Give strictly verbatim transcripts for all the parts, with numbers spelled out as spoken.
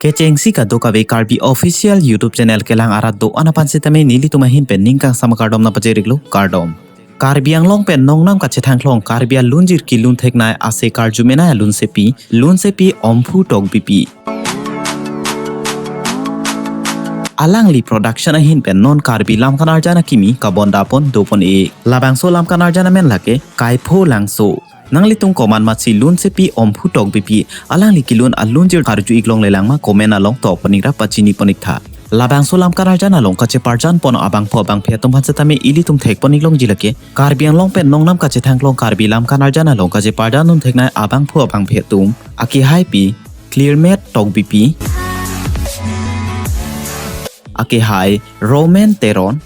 Kechengsi kadokave Karbi Official YouTube channel kelang arat do-an aphan sitame nelitum ahin pen ning kangsam akardom nangpajir-iklo, kardom. Karbi Anglong pen nongnam kachethangklong Karbi alunjir kelun theknei ase karjumenei alunsepi, Lunsepi Omphu Tokbipi. Alangli production ahin pen non Karbi lam kan-arjan akimi kabonda pon dopon-e. Labangso lam kan-arjan amen lake Kaipho Langso. Nanglitum komat matsi Lunsepi Omphu Tokbipi alangli kelun alunjir karju-ik longlelang ma comment along tokpon-ik ra pachini pon-ik tha. Labangso lam kan-arjan along kacheparjan pon abangphu abangphi atum aphan sitame ilitum thekpon-ik longji lake Karbi Anglong pen nongnam kachethangklong Karbi lam kan-arjan along kacheparjan dun theknei abangphu abangphi atum, akehaipi Clearmat Tokbipi, akehai Roman Teron,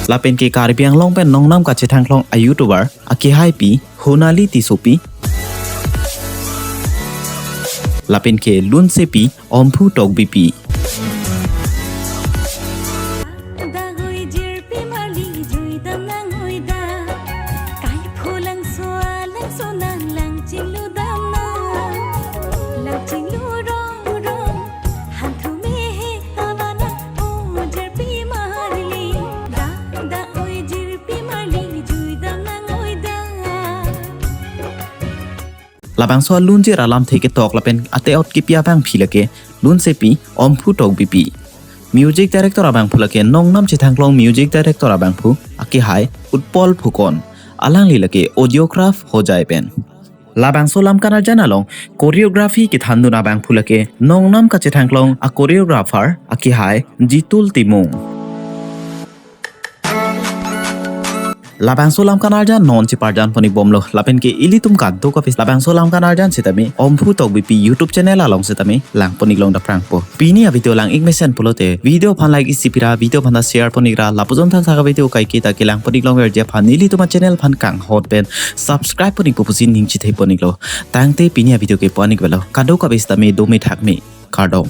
lapen ke Karbi Anglong pen nongnam kachethangklong a-YouTuber, akehaipi Honali Tissopi, lapen ke Lunsepi Omphu Tokbipi. Dagoi jirpi marli juidam nang-oi da. Kaipho Langso alangso nang langchinglu dam na. Langchinglu rong rong. Hanthu mehek tava na. O jirpi marli. Da, dagoi jirpi marli juidam nang-oi da. Labangso alunjir alamthe ketok lapen ate-ot kipi abangphi lake Lunsepi Omphu Tokbipi. Music director abangphu lake nongnam chethangklong music director abangphu, akehai Utpal Phukan. Alangli lake audiograph Hojai pen. Labangso lam kan-arjan along choreography kethandun abangphu lake nongnam kachethangklong a-choreographer, akehai Jitul Timung. Labangso lam kan-arjan non cheparjan pon-ik bomlo, lapen ke ilitum kadokave labangso lam kan-arjan sitame Omphu Tokbipi YouTube channel along sitame langpon-ik long daprangpo. Pini a-video lang-ik mesen pulote video aphan like isi pira, video aphan ta share pon-ik ra, lapuson thakthak a-video kaike ta kelang pon-ik longverji aphan nelitum a-channel aphan kanghon pen subscribe pon-ikpo pusi ning chithepon-iklo. Tangte pini a-video ke pon-ik velo. Kadokave sitame dome thakme, kardom.